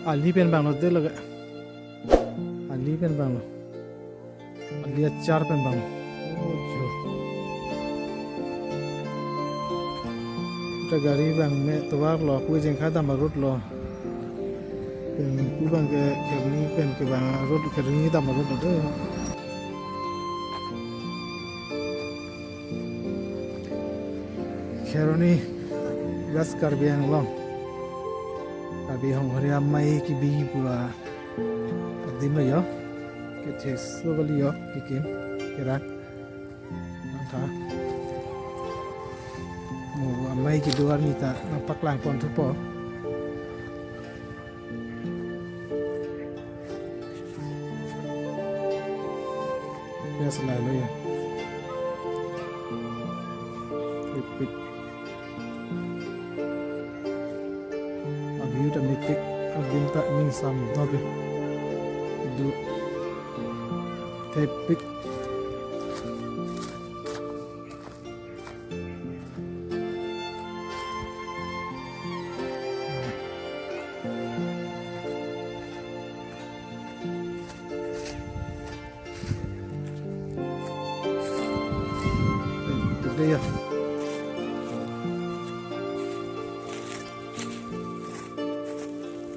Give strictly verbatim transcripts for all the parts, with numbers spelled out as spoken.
Ali pen banglo de lake. Ali pen banglo. Ali achar pen bang. Oh, jo. Ta gari bang me tovar lo, pu jengkha dam road lo. Pen pu bang ke Kheroni pen ke bang road, Kheroni dam road lo de. Kheroni, West Karbi Anglong. Karbi Anglong hari amei kebi pura adim lo jo. Kethe so kali jo, kekim, kerang. Nangkha. Mo amei kedo arni ta nangpaklang pon thupo. Yes, la lo ya. Epic. A-view ta mepik, adim ta ningsam dobe. Idu thepik. Gede ya.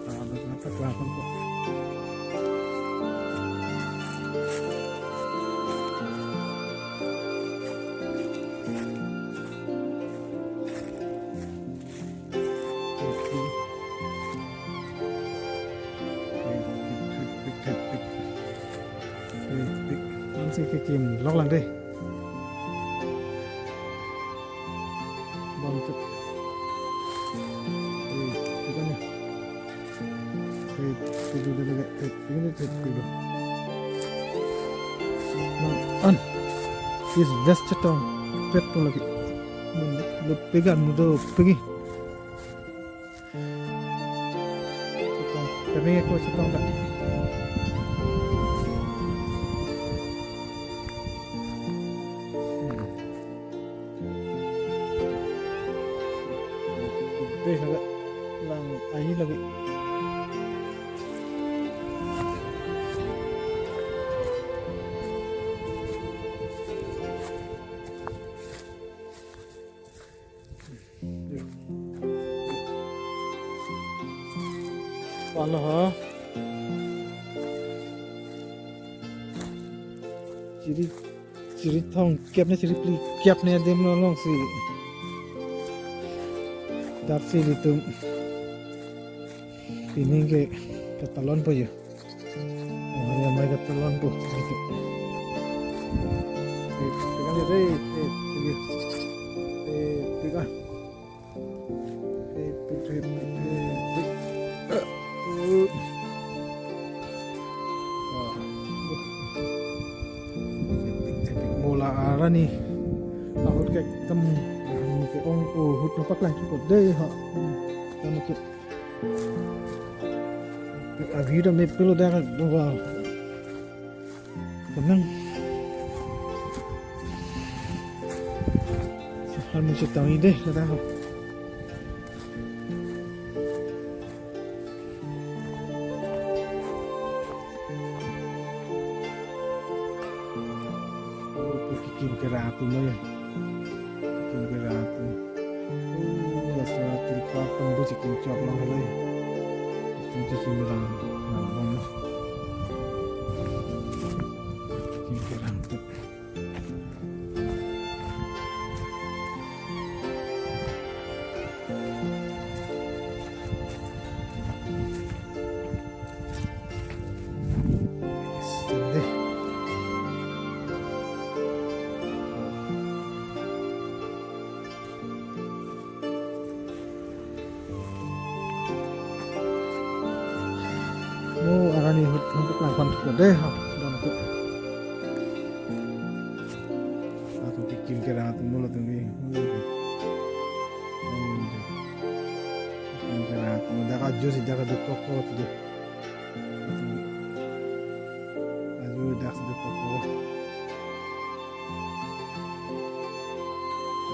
Ah, ada apa kelapa kok? Lamsi kekim lok lang dei. Bang cek. Eh, kita nih. Eh, tidur dulu, eh, tidur, tidur. An. Is best cetong. Pet pun lagi. Lu pegang dulu pergi. Cetong, kami aku cetong tak? Deh, lagi lang ahi lagi. Palo ha. Chiri, chiri thong kep ne, chiri phli kep ne adim lo longsi. Daksi ilitum. Pining ke ketalon po jo. Oh, ya, mai ketalon po. Gitu. Eh, pegang ya, deh. Eh, pegang. Eh, pegang. Eh, pegang, eh, pegang. Eh, eh. Wah. Mo la arani. Ahut ke tem. Ke ong ko hut napak lang ko dei ha. Kamu ke A-view ta mepik lo dak, wah. Kenang. Har musi tang ide, ladak. Oh, kekim kerang atum lo ya. Kekim kerang atum. Oh, laso atum pa pembu kekim chok long halai. Atum kekim kerang. Nang bom lo. Kekim kerang atum. Mo arani hut hut lang pan hut dei ha. Dam tu. Atum kekim kerang atum mo lo tum ni. Kekim kerang atum. Dak ajo si dak ajo koko tu dei. Ajo dak si dak koko.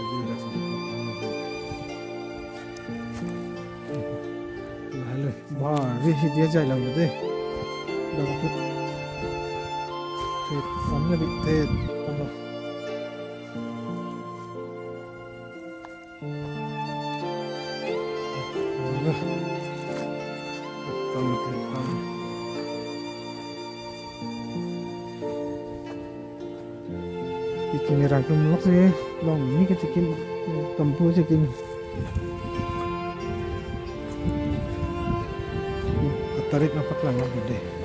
Ajo dak si dak koko. Halo. Wah, ri hi dia jai lang de. Dang tu. Thet, samle ri thet. Ano. Ano. Tang thet, tang. Ikim rang tum lok si long ni ke chikim, kampu chikim. Atarik apa kelang lok de.